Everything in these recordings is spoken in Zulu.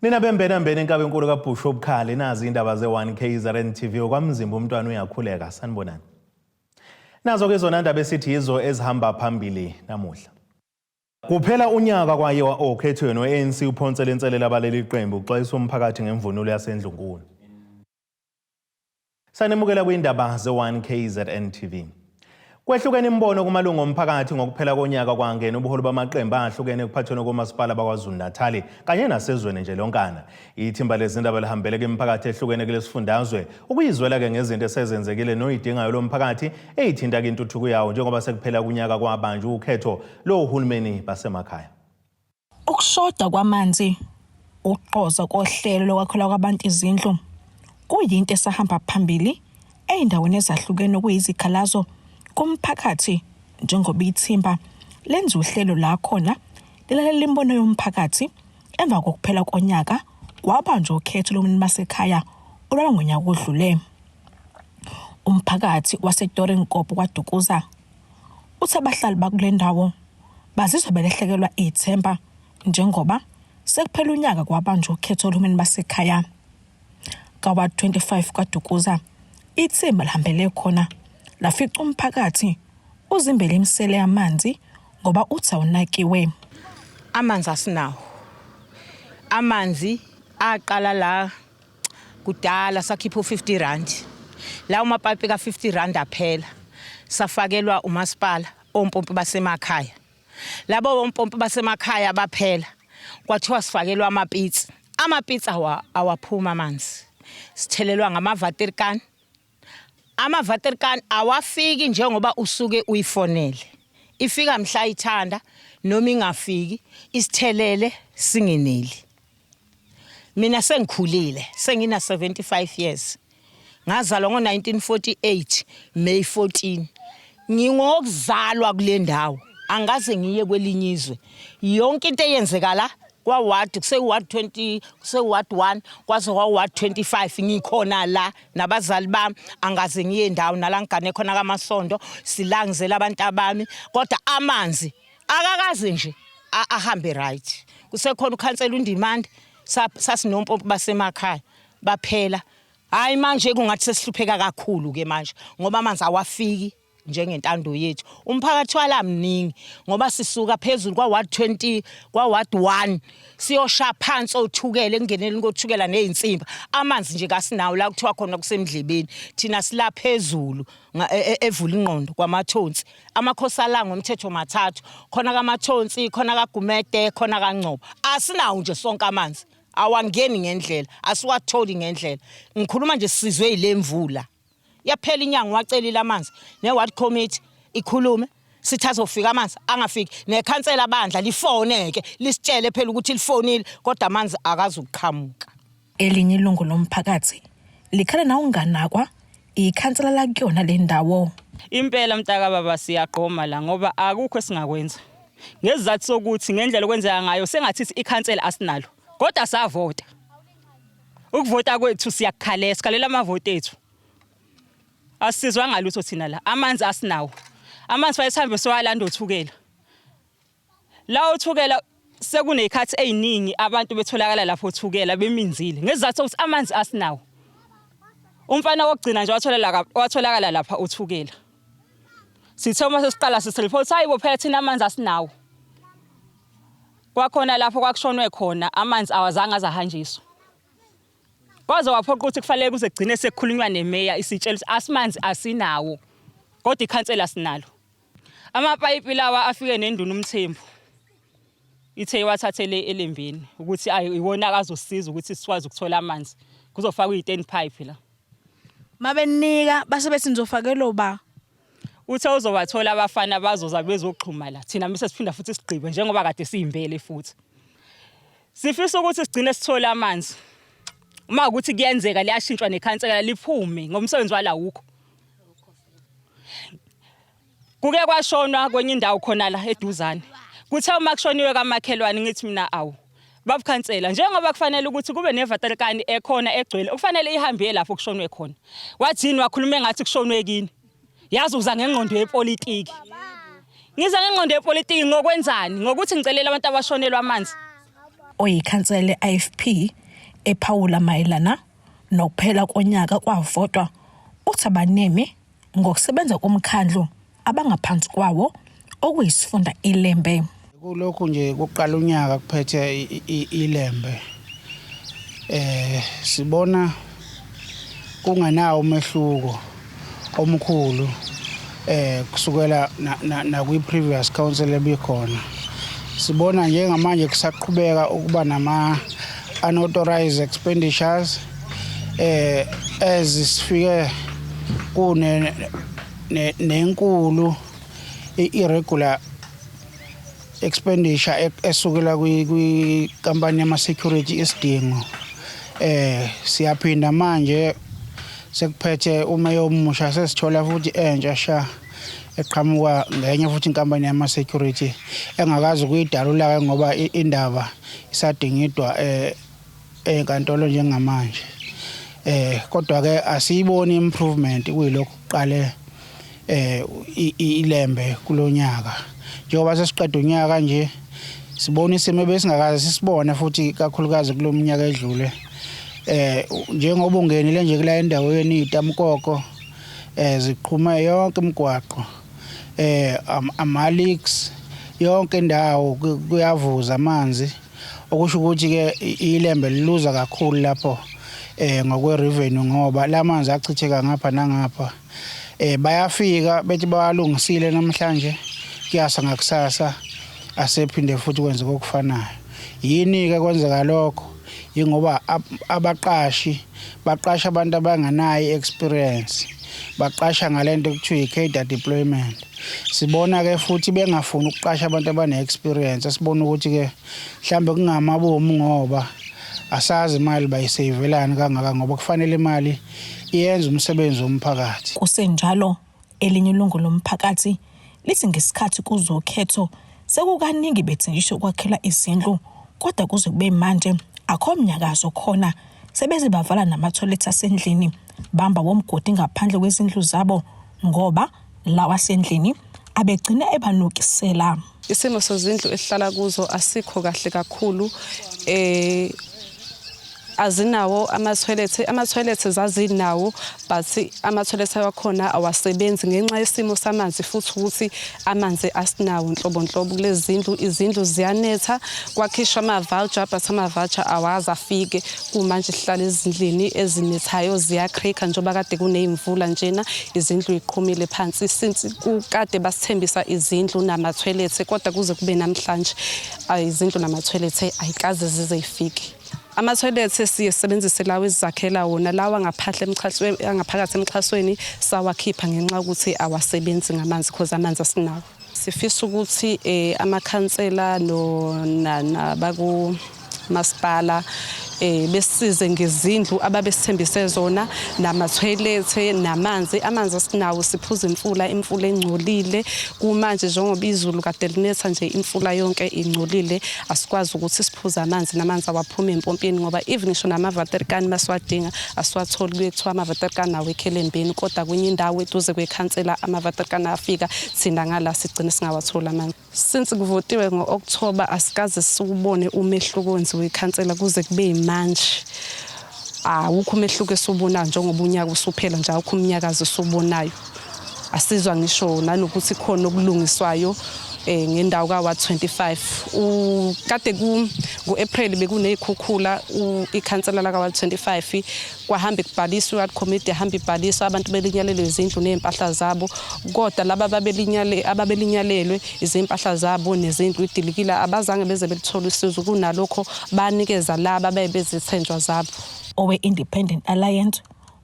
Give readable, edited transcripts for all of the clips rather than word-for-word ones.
Nina bembena mbene inkabi enkulu kaBhushu obukhali nazi indaba ze-1 KZN TV okwamzimba umntwana uyakhuleka sanibonani. Nazo ke zona ndaba esithi yizo ezihamba phambili namuhla. Kuphela unyaka kwayiwa okhethweni we-ANC uphonsele inselelo abaleli qembu uxwayisa umphakathi ngemvunulo yasendlunkulu. Sanemukela kwindaba ze-1 KZN TV. Kwehlukene imibono kumalungu omphakathi ngokuphela konyaka kwangena ubuholi bamaqembu ahlukene ekuphathweni komasipala baKwaZulu-Natali kanye nasezweni nje lonkana. Ithimba lezindaba lihambele kwimiphakathi ehlukene kulesifundazwe ukuyizwela-ke ngezinto esezenzekile noyidingayo lo mphakathi eyithinta-ke intuthuko yawo njengoba sekuphela kunyaka kwabanjwa ukhetho lohulumeni basemakhaya. Ukushoda kwamanzi, ukuqoza kohlelo lokwakhelwa kwabantu izindlu kuyinto esahamba phambili ey'ndaweni ezahlukene okuyizikhalazo kumphakathi njengoba ithimba lenza uhlelo la khona lilalela imibono yomphakathi emva kokuphela konyaka kwabanjwa ukhetho lomnini basekhaya olwalungonyaka odlule. Umphakathi waseToringkop kwaDukuza Uthi abahlali bakule ndawo bazizwa belahlekelwa ithemba njengoba sekuphela unyaka kwabanjwa ukhetho ohulumeni basekhaya. Ka-ward 25 KwaDukuza, ithimba lihambele khona lafica umphakathi uzimbele imisele yamanzi ngoba uthi awunakiwe. Amanzi asinawo. Amanzi aqala la Kudala sakhipha u-50 rand. Lawo mapayipi ka-50 rand aphela. Safakelwa umasipala ompompi basemakhaya. Labo ompompi basemakhaya baphela. Kwathiwa sifakelwa amapitsi. Amapitsi awa awaphuma amanzi. Sithelelwa ngamavatirikani. Amavatirikani awafiki njengoba usuke uyifonele. Ifika mhla ithanda noma ingafiki isithelele singeneli. Mina sengikhulile, sengina 75 years. Ngazalwa ngo-1948 May 14. Ngingokuzalwa kule ndawo, angikaze ngiye kwelinye izwe. Yonke into eyenzeka la kwa-ward kuse-ward 20 kuse-ward 1 kwaze kwa-ward 25 ngikhona la nabazali bami angaze ngiye ndawo nala ngigane khona kamasondo silangizela abantu abami kodwa amanzi akakaze nje ahambe right kusekhona ukhansela undimande sasinompompi basemakhaya baphela hayi manje kungathi sesihlupheka kakhulu ke manje ngoba amanzi awafiki njengentando yethu umphakathi wala mningi ngoba sisuka phezulu kwa ward 20 kwa ward 1 siyosha phansi othukele ekungeneleni kothukela nezinsimba amanzi nje kasinawo la kuthiwa khona kusemdlebeni thina sila phezulu E, e, evula ingqondo kwamathonsi amakhosi ala ngomthetho mathathu khona kamathonsi khona kagumede khona kangcobo asinawo nje sonke amanzi awangeni ngendlela asiwatholi ngendlela ngikhuluma nje sizwe yile mvula yaphela inyanga wacelile amanzi ne-ward committee ikhulume sithi azofika amanzi angafiki nekhansela bandla lifoneke lisitshele phela ukuthi lifonile kodwa amanzi akazukuqhamuka Elinye ilungu lomphakathi likhala nawunganakwa ikhansela lakuyona le ndawo. Impela mntaka baba siyagqoma la ngoba akukho esingakwenza. Ngesizathu sokuthi ngendlela okwenzeka ngayo sengathi ikhansela asinalo kodwa savota. Ukuvota kwethu siyakukhalela, sikhalela amavoti ethu. Asizwa ngalutho thina la. Amanzi asinawo. Amanzi fanele sihambe siwalanda othukela. La oThukela sekunezikhathi eziningi abantu betholakala lapho oThukela beminzile ngesizathu sokuthi amanzi asinawo. Umfana wokugcina nje watholakala watholakala lapha oThukela. Sithe uma sesiqala sisireport hayi bo phela thina amanzi asinawo. Kwakhona lapho kwakushonwe khona amanzi awazange azahanjiswa. Kwaze waphoqa ukuthi kufanele kuze kugcine sekukhulunywa nemeya isitshela ukuthi asimanzi asinawo kodwa ikhansela sinalo. Amapayipi lawa afike nenduna uMthembu ithe iwathathele elembeni ukuthi ayi iwona akazosiza ukuthi sikwazi ukuthola amanzi kuzofakwa i-10 pipe la. Mabenika base bethi nizofakelwa ba Uthe uzowathola abafana bazoza bezoxhuma la thina mise siphinda futhi sigqibe njengoba kade siyimbele futhi. Sifisa ukuthi sigcine sithole amanzi. Uma ukuthi kuyenzeka liyashintshwa nekhansela liphume ngomsebenzi wala wukho. Kuke kwashonwa kwenye indawo khona la eduzane. Kuthe uma kushoniwe kamakhelwane ngithi mina awu babukhansela njengoba kufanele ukuthi kube nevaterikani ekhona egcwele kufanele ihambe lapho kushonwe khona. Wathini wakhuluma engathi kushonwe kini. Yazi uza ngengqondo yepolitiki. Ngiza ngengqondo yepolitiki ngokwenzani? Ngokuthi ngicelela abantu abashonelwa amanzi. Oyikhansela le-IFP ephawula mayelana nokuphela konyaka kwavotwa uthi abaneme ngokusebenza komkhandlu abangaphansi kwawo okuyisifunda iLembe. Kulokhu nje kuqala unyaka kuphethe iLembe, sibona kungenawo umehluko omkhulu kusukela na kwi previous council ebikhona. Sibona njengamanje kusaqhubeka ukuba nama unauthorized expenditures ezisifike kune nenkulu irregular expenditure esukela kwi company yama security isidingo. Siyaphinda manje sekuphethe umeya omusha, sesithola futhi entsha sha eqhamuka ngenye futhi inkampani yama security engakazi ukuyidalula ke ngoba indaba isadingidwa enkantolo njengamanje. Kodwa ke asiyiboni improvement kuyilokhu kuqale iLembe kulonyaka. Njengoba sesiqeda unyaka nje, sibona isimo ebesingakaze sisibone futhi kakhulukazi kulomnyaka edlule. Njengoba ungenile nje kula endaweni, itamkoko ziqhuma yonke imigwaqo, ama leaks yonke indawo, kuyavuza amanzi, okusho ukuthi ke iLembe liluza kakhulu lapho ngokwe revenue ngoba lamanzi achitheka ngapha nangapha. Bayafika bethi bawalungisile namhlanje, kuyasa ngakusasa asephinde futhi kwenze kokufanayo. Yini ke kwenzeka lokho? Ingoba abaqashi baqasha abantu abanganayo experience, baqasha ngalento ekuthiwa i-cadre deployment. Sibona ke futhi bengafuni ukuqasha abantu abane-experience. Sibona ukuthi ke mhlambe kungamabomu ngoba asazi imali bayiseyivelani kangaka, ngoba kufanele imali iyenze umsebenzi womphakathi. Kusenjalo, elinye ilungu lomphakathi lithi ngesikhathi kuzokhetho sekukaningi bethenjiswa ukwakhela izindlu, kodwa kuze kube manje akho mnyakazo khona. Sebeze bavala namathoyilethi asendlini, bamba womgodi ngaphandle kwezindlu zabo ngoba lawa asendlini abegcina ebanukisela. Isimo sezindlu esihlala kuzo asikho kahle kakhulu. Azinawo ama-toilet. Ama-toilet zazinawo, but ama-toilet awakhona awasebenzi ngenxa yesimo samanzi, futhi ukuthi amanzi asinawo nhlobo nhlobo kulezi zindlu. Izindlu ziyanetha. Kwakhishwa ama-voucher, but ama-voucher awaze afike. Kumanje sihlala ezindlini ezinethayo, ziya-creaka. Njengoba kade kuney'mvula njena, izindlu yiqhumile phansi. Since kukade basithembisa izindlu nama-toilet, kodwa kuze kube namhlanje izindlu nama-toilet ayikaze zize yifike. Ama-toilet siye sisebenzise lawo esizakhela wona. Lawa ngaphandle emxhasweni, angaphakathi emxhasweni, sawakhipha ngenxa yokuthi awasebenzi ngamanzi, cause amanzi asinawo. Sifisa ukuthi amakhansela no nabaku masipala besisize ngezindlu ababesithembise zona, nama-toilet namanzi. Amanzi asinawo, siphuza imfula, imfula engcolile. Kumanje njengoba izulu kade linetha nje, imfula yonke ingcolile, asikwazi ukuthi siphuze amanzi, namanzi awaphumi empompini, ngoba even ngisho nama-waterkan masiwadinga asiwatholi. Kuye kuthiwa ama-waterkan awekho eLembeni, kodwa kwenye indawo eduze kwekhansela ama-waterkan afika. Thina ngala sigcine singawatholi amanzi. Since kuvotiwe ngo-October, asikaze siwubone umehluko wenziwe ikhansela kuze kube yimanje. Awukho umehluko esiwubonayo njengoba unyaka usuphela nje, awukho umnyakazo esiwubonayo. Asizwa ngisho nanokuthi khona okulungiswayo ngendawo ka-ward 25. Kade ngo-April bekuney'khukhula, ikhansela laka-ward 25 kwahamba kubhaliswa, i-ward committee yahamba ibhaliswa abantu belinyalelwe izindlu ney'mpahla zabo, kodwa laba ababelinyalelwe izimpahla zabo nezindlu idilikile abazange beze belithola usizo. Kunalokho banikeza laba abebezithenjwa zabo. Owe-Independent Alliance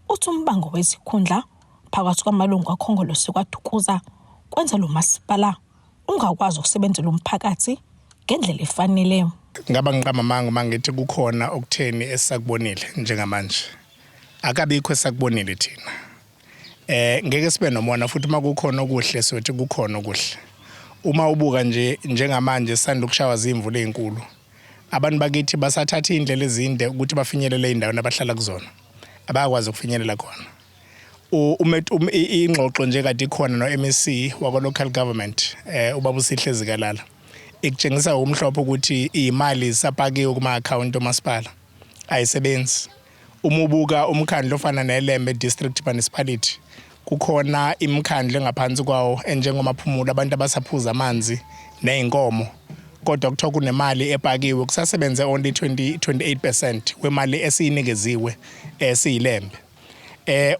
uthi umbango wezikhundla phakathi kwamalungu akhongolose kwaDukuza kwenza lo masipala ungakwazi ukusebenzela umphakathi ngendlela efanele. Ngaba ngiqamba amanga uma ngithi kukhona okutheni esisakubonile njengamanje. Akabikho esisakubonile thina. Ngeke sibe nomona futhi, uma kukhona okuhle sothi kukhona okuhle. Uma ubuka nje njengamanje sisanda ukushawa zimvula ezinkulu. Abantu bakithi basathatha indlela ezinde ukuthi bafinyelele endaweni abahlala kuzona. Abakwazi ukufinyelela khona. Ingxoxo nje kade ikhona no-MEC wakwa local government, ubaba uSihle Zikalala. Ikutshengisa umhlophe ukuthi imali isapakiwe kuma account omasipala ayisebenzi. Uma ubuka umkhandlu ofana neLembe District Municipality kukhona imikhandlu engaphansi kwawo enjengomaphumulo abantu abasaphuza amanzi nezinkomo kodwa kuthiwa kunemali epakiwe kusasebenze only 20 28% wemali esiyinikeziwe esiyilembe.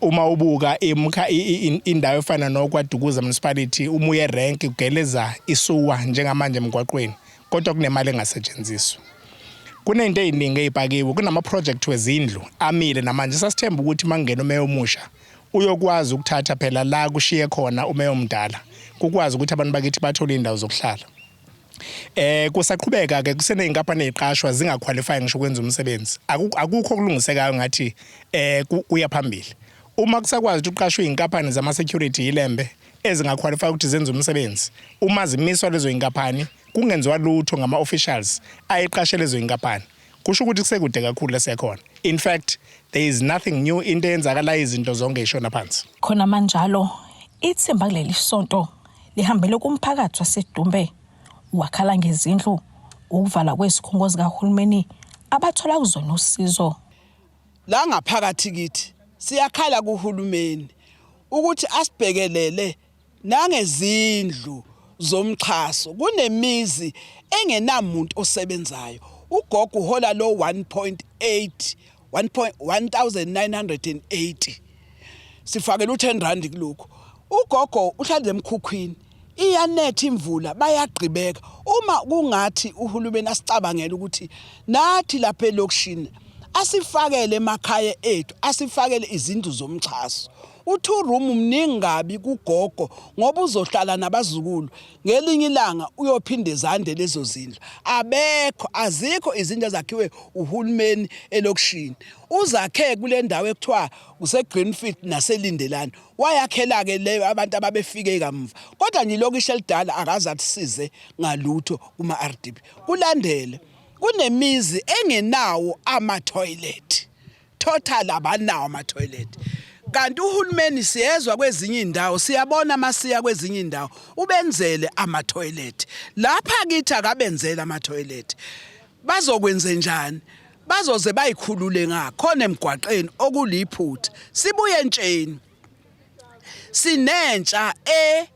Uma ubuka imkha indawo efana nokwaDukuza municipality uma uye rank kugeleza isuwa njengamanje emgwaqweni kodwa kunemali engasetshenziswa. Kunento eziningi ezipakiwe kunama project wezindlu amile namanje sasithemba ukuthi mangena umeya omusha uyokwazi ukuthatha phela la kushiye khona umeya omdala kukwazi ukuthi abantu bakithi bathole indawo zokuhlala. Kusaqhubeka ke kuseneyinkampani eziqashwa zingaqualify ngisho ukwenza umsebenzi. Akukho okulungisekayo ngathi kuya phambili. Uma kusakwazi ukuthi uqashwe inkampani zama security ilembe ezingaqualify ukuthi zenze umsebenzi. Uma zimiswa lezo inkampani kungenziwa lutho ngama officials ayiqashe lezo inkampani. Kusho ukuthi kusekude kakhulu lesiyakhona. In fact there is nothing new into eyenzakala izinto zonke ishona phansi. Khona manjalo ithimba kuleli sonto lihambele kumphakathi waseDumbe wakhala ngezindlu ukuvala kwezikhungo zikahulumeni abathola kuzona usizo. La ngaphakathi kithi siyakhala kuhulumeni ukuthi asibhekelele nangezindlu zomxhaso kunemizi engenamuntu osebenzayo ugogo uhola lo 1.8 1980 sifakela u10 rand kulokho ugogo uhlala emkhukhwini iyanetha imvula bayagqibeka uma kungathi uhulumeni asicabangela ukuthi nathi lapha elokishini asifakele emakhaya ethu asifakele izindlu zomxhaso u-two room mningi kabi kugogo ngoba uzohlala nabazukulu ngelinye ilanga uyophinde zande lezo zindlu abekho azikho izindlu ezakhiwe uhulumeni elokishini uzakhe kule ndawo ekuthiwa kuse-Greenfield naseLindelani wayakhela-ke leyo abantu ababefike kamva kodwa nje ilokishi elidala akaze athisize ngalutho kuma-RDP kulandele kunemizi engenawo ama-toilet total abanawo ama-toilet kanti uhulumeni siyezwa kwezinye indawo siyabona masiya kwezinye indawo ubenzele ama-toilet lapha kithi akabenzele ama-toilet bazokwenze njani bazoze bayikhulule ngakhona emgwaqeni okuliphutha sibuye entsheni sinentsha e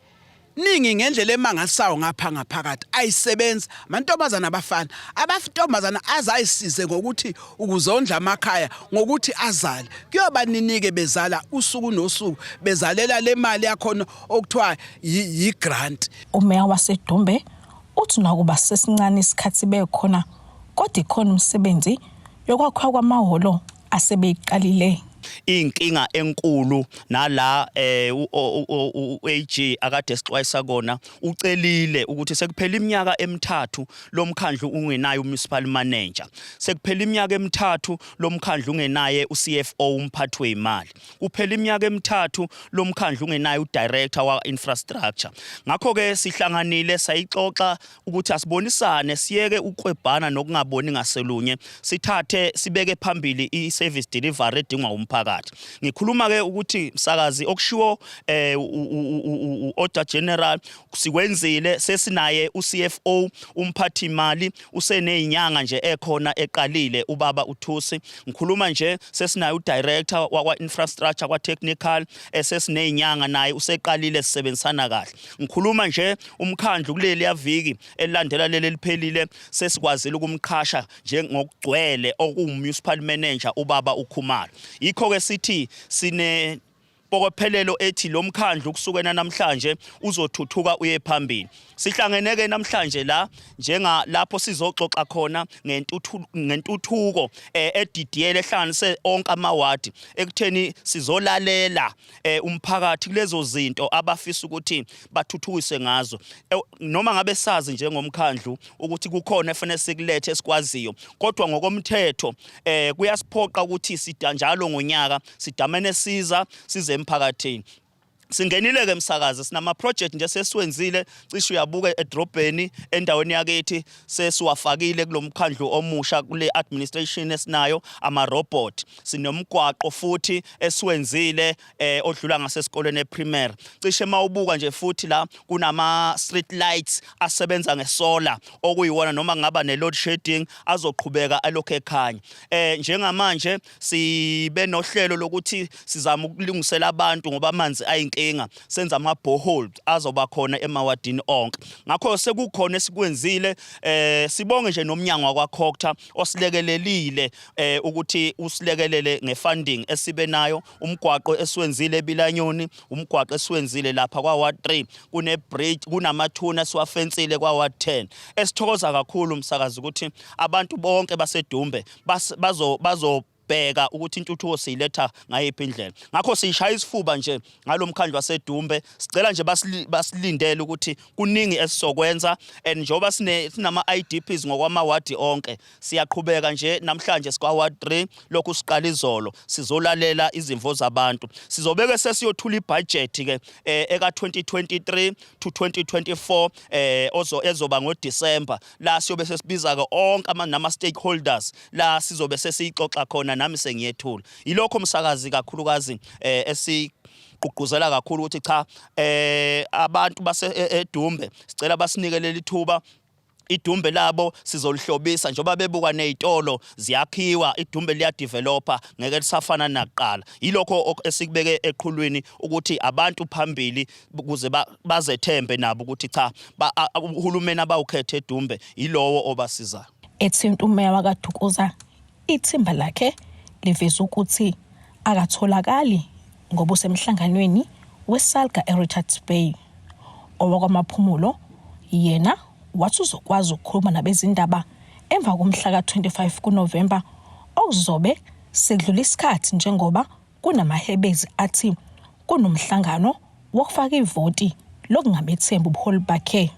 ningi ngendlela emangalisayo ngapha ngaphakathi ayisebenzi amantombazana abafana abafintombazana azayisize ngokuthi ukuzondla amakhaya ngokuthi azale kuyoba ninike bezala usuku nosuku bezalela le mali yakhona okuthiwa yi-grant Umeya waseDumbe uthi nakuba sesincane isikhathi bekhona kodwa ikhona umsebenzi yokwakhiwa kwamahholo asebeyiqalile. Inkinga enkulu nala u-AG akade sixwayisa kona ucelile ukuthi sekuphela iminyaka emithathu lomkhandlu ungenayo umunicipal manager sekuphela iminyaka emithathu lomkhandlu ungenaye uCFO umphathi wezimali kuphela iminyaka emithathu lomkhandlu ungenaye udirector wa infrastructure ngakho ke sihlanganile sayixoxa ukuthi asibonisane siyeke ukwebhana nokungaboni ngaselunye sithathe sibeke phambili i-service delivery edingwa umphakathi ngikhuluma ke ukuthi msakazi okushiwo eh u-Auditor General sikwenzile sesinaye uCFO umphathi mali usenezinyanga nje ekhona eqalile ubaba uThusi ngikhuluma nje sesinaye udirector wakwa infrastructure kwa technical esesinezinyanga naye useqalile sisebenzisana kahle ngikhuluma nje umkhandlu kuleli yaviki elilandela leli eliphelile sesikwazile ukumqhasha njengokugcwele okuwumunicipal manager ubaba uKhumalo yikho ke sithi sine pokophelelo ethi lo mkhandlu kusukela namhlanje uzothuthuka uye phambili sihlangene ke namhlanje la njenga lapho sizoxoxa khona ngentuthuko edidiyele ehlanganise onke amawadi ekutheni sizolalela umphakathi kulezo zinto abafisa ukuthi bathuthukise ngazo noma ngabe sazi njengomkhandlu ukuthi kukhona efanele sikulethe esikwaziyo kodwa ngokomthetho kuyasiphoqa ukuthi sidanjalo ngonyaka sidamene siza size emphakathini. Singenile ke msakazi, sinama project nje sesiwenzile, cishe uyabuka edrobheni endaweni yakithi sesiwafakile kulomkhandlu omusha kule administration esinayo ama robot. Sinomgwaqo futhi esiwenzile eh odlula ngasesikoleni eprimary. Cishe mawubuka nje futhi la kunama street lights asebenza ngesolar okuyiwona noma ngaba ne load shedding azoqhubeka alokho ekhanya. Eh njengamanje sibe nohlelo lokuthi sizama ukulungisela abantu ngoba amanzi ayinkinga, senza ama borehole azoba khona emawadini onke. Ngakho sekukhona esikwenzile, eh sibonge nje nomnyango wakwaCogta osilekelelile eh ukuthi usilekelele ngefunding esibe nayo. Umgwaqo esiwenzile eBilanyoni, umgwaqo esiwenzile lapha kwa Ward 3, kune bridge, kunamathuna siwafensile kwa Ward 10. Esithokoza kakhulu umsakazi ukuthi abantu bonke baseDumbe bazo bazobheka ukuthi intuthuko siyiletha ngayiphi indlela. Ngakho siyishaya isifuba nje ngalomkhandlu waseDumbe, sicela nje basilindele ukuthi kuningi esizokwenza, and njengoba sinama IDPs ngokwamawadi onke, siyaqhubeka nje. Namhlanje sikwa Ward 3, lokhu siqala izolo, sizolalela izimvo zabantu. Sizobeke sesiyothula ibudget ke eka 2023 to 2024 ozo ezoba ngoDecember, la siyobe sesibiza ke onke ama nama stakeholders, la sizobe sesiyixoxa khona, nami sengiyethula. Yilokho umsakazi kakhulukazi esigqugquzela kakhulu ukuthi cha, abantu base eDumbe sicela basinike leli thuba, iDumbe labo sizolihlobisa njengoba bebuka nezitolo ziyakhiwa, iDumbe liyadevelopa, ngeke lisafana nakuqala. Yilokho esikubeke eqhulwini ukuthi abantu phambili ukuze bazethembe nabo ukuthi cha, uhulumeni abawukhethe eDumbe yilowo obasizayo. Ethinta umeya wakaDukuza, ithimba lakhe liveza ukuthi akatholakali ngoba usemhlanganweni weSalga eRichards Bay. OwakwaMaphumulo yena wathi uzokwazi ukukhuluma nabezindaba emva komhla ka-25 kuNovemba, okuzobe sekudlula isikhathi njengoba kunamahebezi athi kunomhlangano wokufaka ivoti lokungabethembi ubuholi bakhe.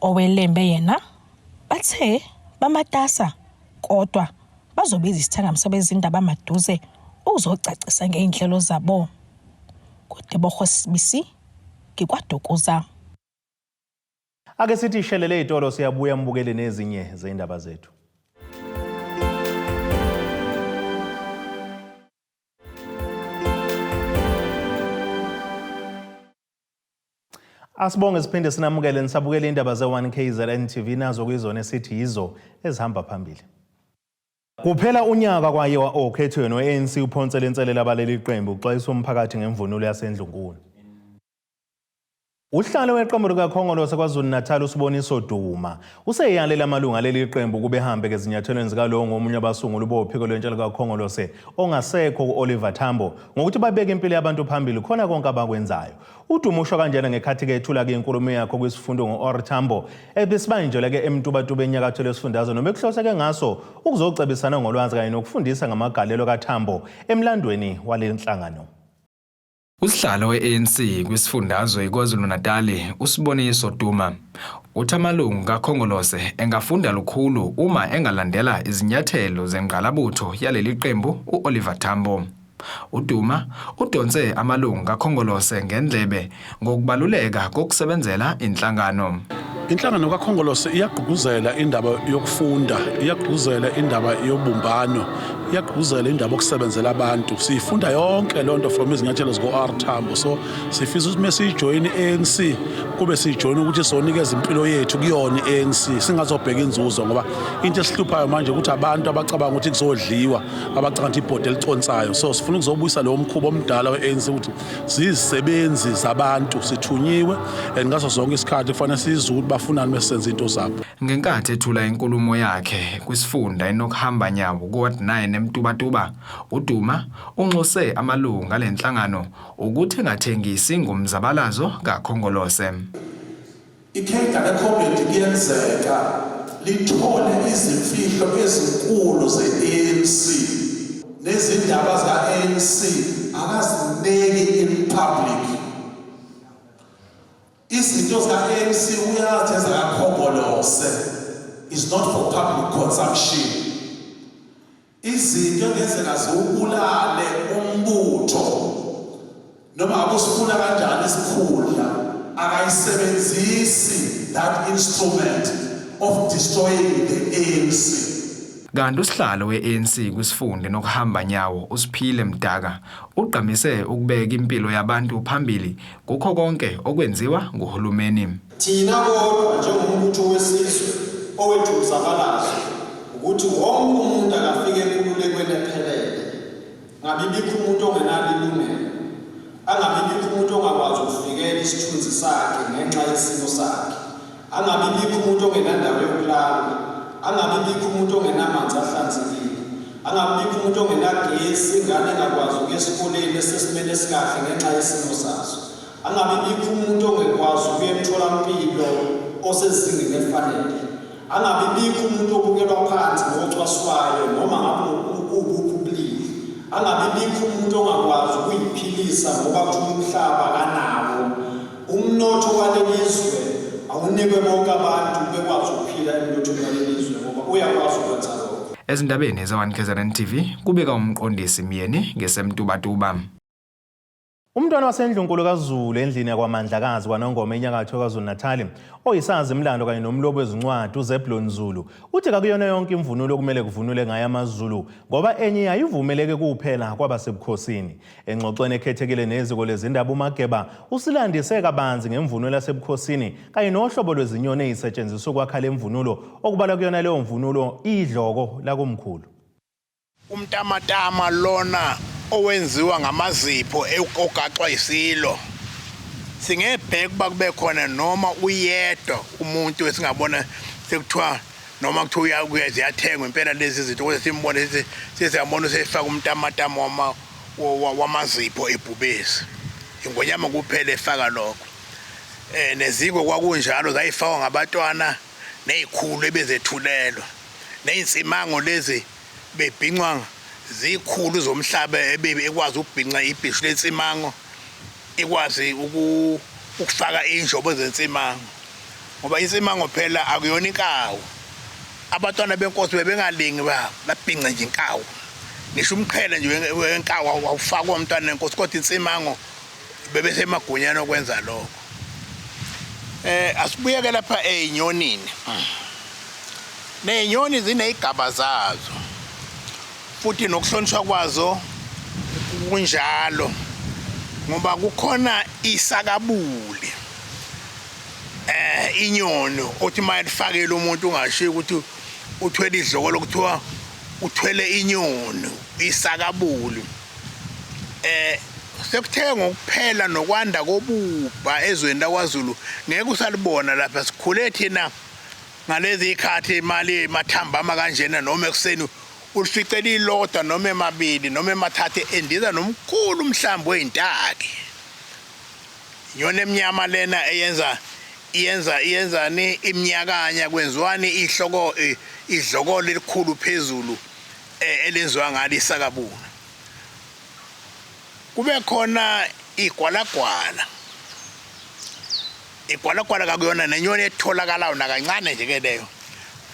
OweLembe yena bathe bamatasa kodwa bazobiza isithangami sabezindaba maduze ukuzocacisa ngey'nhlelo zabo. KuDebogo Sibisi, ngikwaDukuza. Ake sithi shelele izitolo, siyabuya mbukeli nezinye zezindaba zethu. Asibonge siphinde sinamukele nisabukela indaba ze-1 KZN TV, nazo kuyizona esithi yizo ezihamba phambili. Kuphela unyaka kwayiwa okhethweni, we-ANC uphonsele inselelo abaleli qembu uxwayisa umphakathi ngemvunulo yasendlunkulu. Uhlalo weqembu likaKhongolose KwaZulu-Natal uSiboniso Duma useyalela amalungu aleli qembu kube ehambe ngezinyathelweni zikalowo ngomunye abasunguli bophiko lwentsha likaKhongolose ongasekho u-Oliver Tambo ngokuthi babeke impilo yabantu phambili khona konke abakwenzayo. UDuma usho kanjena ngekhathi-ke ethula-ke inkulumo yakho kwisifundo ngo-OR Tambo ebesibanjelwe-ke eMtubatuba enyakatho lesifundazwe noma ekuhloseke ngaso ukuzocebisana ngolwazi kanye nokufundisa ngamagalelo kaTambo emlandweni wale nhlangano. Usihlalo we-ANC kwisifundazwe iKwaZulu-Natali uSiboniso Duma uthi amalungu kaKhongolose engafunda lukhulu uma engalandela izinyathelo zengqalabutho yaleli qembu u-Oliver Tambo. UDuma udonse amalungu kaKhongolose ngendlebe ngokubaluleka kokusebenzela inhlangano. Inhlangano kaKhongolose iyagqugquzela indaba yokufunda, iyagqugquzela indaba yobumbano, iyagqugquzela indaba yokusebenzela abantu. Siyifunda yonke loo nto from izinyathelo ziko-R Tambo. So sifisa ukuthi mesiyijoyina i-ANC kube siyijoyina ukuthi sonikeza impilo yethu kuyona i-ANC, singazobheka inzuzo, ngoba into esihluphayo manje ukuthi abantu abacabanga ukuthi kuzodliwa, abacabanga ukuthi ibhodi eliconsayo. So sifuna ukuzobuyisa lowo mkhuba omdala we-ANC ukuthi siyizisebenzi zabantu, sithunyiwe and ngaso sonke isikhathi kufanele sizwe ukuthi bafunani besenza into zabo. Ngenkathi ethula inkulumo yakhe kwisifunda enokuhamba nyawo kuWard 9 eMtubatuba, uDuma unxuse amalungu ale nhlangano ukuthi engathengisi ngomzabalazo kaKhongolose. Ikheda lekhomedi kuyenzeka lithole izimfihlo ezinkulu ze-ANC nezindaba zika-ANC akazineki in public. Izinto zika-ANC uyazi ezakaKhongolose is not for public consumption. Izinto engenzeka ziwubulale umbutho. Noma ngabe usifuna kanjani isikhundla, akayisebenzisi that instrument of destroying the ANC. Kanti usihlalo we-ANC kwisifunda nokuhamba nyawo uSiphile Mdaka ugqamise ukubeka impilo yabantu phambili kukho konke okwenziwa nguhulumeni. Thina kodwa njengombutho wesizwe owethu umzabalazo ukuthi wonke umuntu akafike enkululekweni ephelele. Ngabibikho umuntu ongenalo ilungelo, angabibikho umuntu ongakwazi ukuvikela isithunzi sakhe ngenxa yesimo sakhe, angabibikho umuntu ongenandawo yokulala, angabibikho umuntu ongenamanzi ahlanzekile, angabibikho umuntu ongenagesi, ingane engakwazi ukuya esikoleni esesimeni esikahle ngenxa yesimo saso, angabibikho umuntu ongekwazi ukuya emtholampilo osezingeni elifanele. Angabibikho umuntu obukelwa phansi nocwaswayo noma ngabe ubuphi ubulili. Angabibikho umuntu ongakwazi ukuyiphilisa ngoba kuthiwa umhlaba akanawo. Umnotho waleli zwe awunikwe bonke abantu bekwazi ukuphila emnothweni waleli zwe ngoba uyakwazi ukwenza lokho. Ezindabeni ze-1 KZN TV kubika umqondisi Myeni ngeseMtubatuba. Umntwana waseNdlunkulu kaZulu endlini yakwaMandlakazi kwaNongoma enyakatho KwaZulu-Natal oyisazi mlando kanye nomlobi wezincwadi uZeblon Zulu uthi kakuyona yonke imvunulo okumele kuvunule ngayo amaZulu ngoba enye yayivumeleke kuphela kwabasebukhosini. Engxoxweni ekhethekile neziko lezindaba uMageba usilandise kabanzi ngemvunulo yasebukhosini kanye nohlobo lwezinyoni ezisetshenziswa ukwakha le mvunulo okubalwa kuyona leyo mvunulo idloko lakomkhulu. Umtamatama lona owenziwa ngamazipho ogaxwa isilo. Singebheka ukuba kube khona noma uyedwa umuntu esingabona sekuthiwa noma kuthiwa uya ziyathengwa impela lezi zinto kodwa simbone sesiyambona usefaka umtamatama wamazipho ebhubesi. Ingonyama kuphela efaka lokho. Eh nezingwe kwakunjalo zayifakwa ngabatwana nezikhulu ebezethulelwa. Nezinsimango lezi bebhincwa zikhulu zomhlaba ekwazi ukubhinca ibhishu lensimango ikwazi ukufaka injobo zensimango ngoba insimango phela akuyona inkawu abatwana benkosi bebengalingi ba babhince nje inkawu ngisho umqhele nje wenkawu awufakwa umntwana nenkosi kodwa insimango bebesemagunyeni okwenza lokho eh asibuyeke lapha ezinyonini nezinyoni zinezigaba zazo futhi nokuhlonishwa kwazo kunjalo ngoba kukhona isakabuli eh inyoni othi mayifakele umuntu ungashiyi ukuthi uthwele idloko lokuthiwa uthwele inyoni isakabuli eh sekuthe ngokuphela nokwanda kobubha ezweni lakwaZulu ngeke usalibona lapha sikhule thina ngalezi ikhathi imali emathambama kanjena noma ekuseni ulifice lilodwa noma emabili noma emathathu endiza nomkhulu umhlambi wey'ntaki inyoni emnyama lena eyenza iyenza iyenzani iminyakanya kwenziwani ihloko idlokolo elikhulu phezulu eh, elenziwa ngalo isakabuna kube khona igwalagwala igwalagwala kakuyona nenyoni etholakalayo nakancane nje ke leyo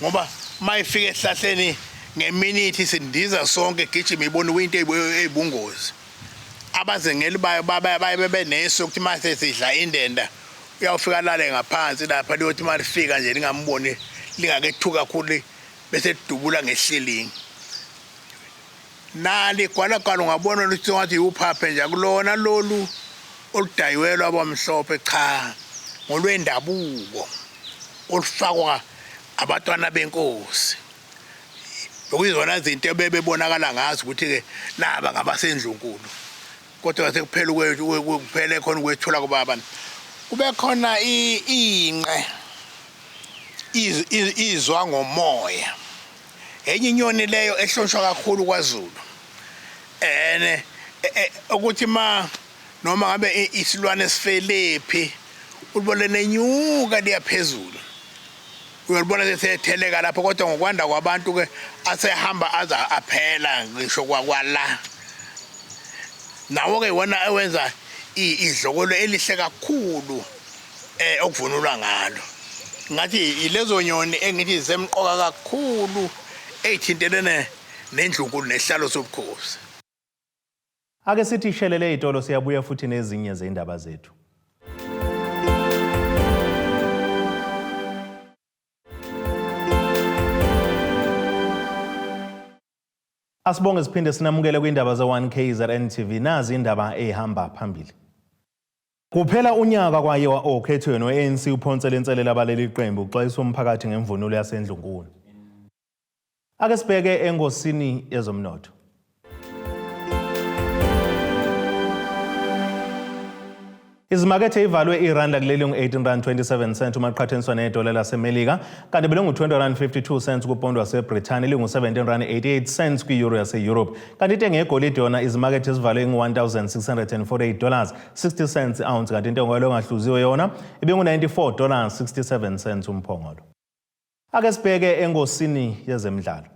ngoba uma ifika esihlahleni ngeminithi sindiza sonke gijima ibona kuyinto eyibungozi abazengeli bayo baye bebenesu ukuthi uma sesidla indenda uyawufika lale ngaphansi lapha liyothi uma lifika nje lingamboni lingakethuki kakhulu bese lidubula ngehlilingi nali igwalagwala ungabona luthi ngathi uphaphe nje akulona lolu oludayiwelwa abamhlophe cha ngolwendabuko olufakwa abatwana benkosi okuyizona zinto ebebebonakala ngazo ukuthi-ke naba ngabasendlunkulu kodwa sekuphela kuphele khona ukwethula kubaba kube khona inqe izwa ngomoya enye inyoni leyo ehlonishwa kakhulu kwaZulu ene e, e, ukuthi ma noma ngabe isilwane sifelephi ulibone nenyuka liyaphezulu uyolibona sesetheleka lapho kodwa ngokwanda kwabantu ke asehamba aza aphela ngisho kwakwala nawo ke wona ewenza idlokolo elihle kakhulu eh okuvunulwa ngalo ngathi ilezo nyoni engithi zisemqoka kakhulu eyithintelene nendlunkulu nesihlalo sobukhosi. Ake sithi shelele ezitolo siyabuya futhi nezinye zendaba zethu. Asibonge siphinde sinamukele kwindaba ze-1KZN TV nazi indaba ehamba phambili. Kuphela unyaka kwayiwa okhethweni we-ANC uphonsele inselelo abaleli qembu uxwayisa umphakathi ngemvunulo yasendlunkulu. Ake sibheke engosini yezomnotho. Izimakethe ivalwe iranda kuleli ngu-18 rand 27 cent uma qhathaniswa nedola laseMelika kanti belingu-20 rand 52 cents kupondo waseBrithani lingu-17 rand 88 cents kwi-euro yase-Europe kanti intengo yegolide yona izimakethe zivalwe ingu-1648 dollars 60 cents ounce kanti intengo yalo engahluziwe yona ibingu-94 dollars 67 cents umphongolo. Ake sibheke engosini yezemidlalo.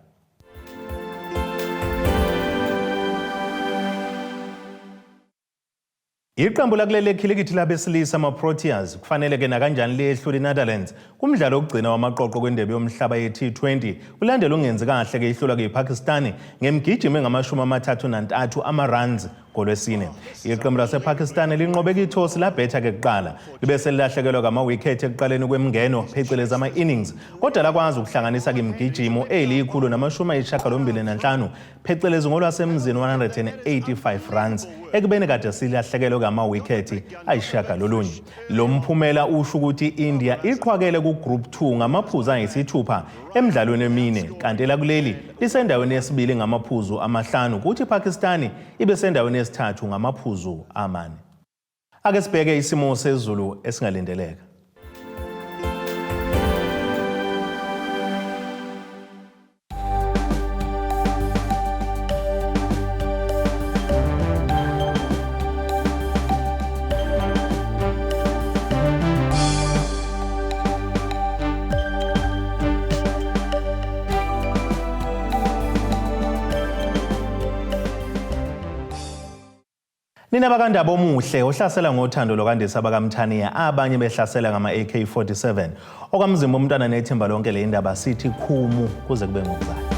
Iqembu lakuleli ekhilikithi labesilisa ama-Proteas kufanele ke nakanjani liyehlula iNetherlands kumdlalo wokugcina wamaqoqo kwendebe yomhlaba ye-T20 kulandela ungenzi kahle ke ihlulwa kuyipakistani ngemigijimo engamashumi amathathu nantathu ama-runs ngolwesine. Iqembu lasePakistan linqobe kithosi labhetha ke kuqala libe selilahlekelwa ngamawikhethi ekuqaleni kwemingeno phecelezi ama-innings kodwa lakwazi ukuhlanganisa kimigijimo eliyikhulu namashumi ayisishiyagalombili nanhlanu phecelezi ngolwasemzini 185 runs ekubeni kade silahlekelwe ngamawikhethi ayisishiyagalolunye. Lo mphumela usho ukuthi i-India iqhwakele ku-Group 2 ngamaphuzu ayisithupha emidlalweni emine kanti elakuleli lisendaweni yesibili ngamaphuzu amahlanu kuthi iPakistani ibe sendaweni yesithathu ngamaphuzu amane. Ake sibheke isimo sezulu esingalindeleka. Nina bakandaba omuhle ohlasela ngothando lokandisa bakamthaniya abanye behlasela ngama-AK-47 okamzimba umntwana nethimba lonke le indaba sithi khumu kuze kube ngokuzayo.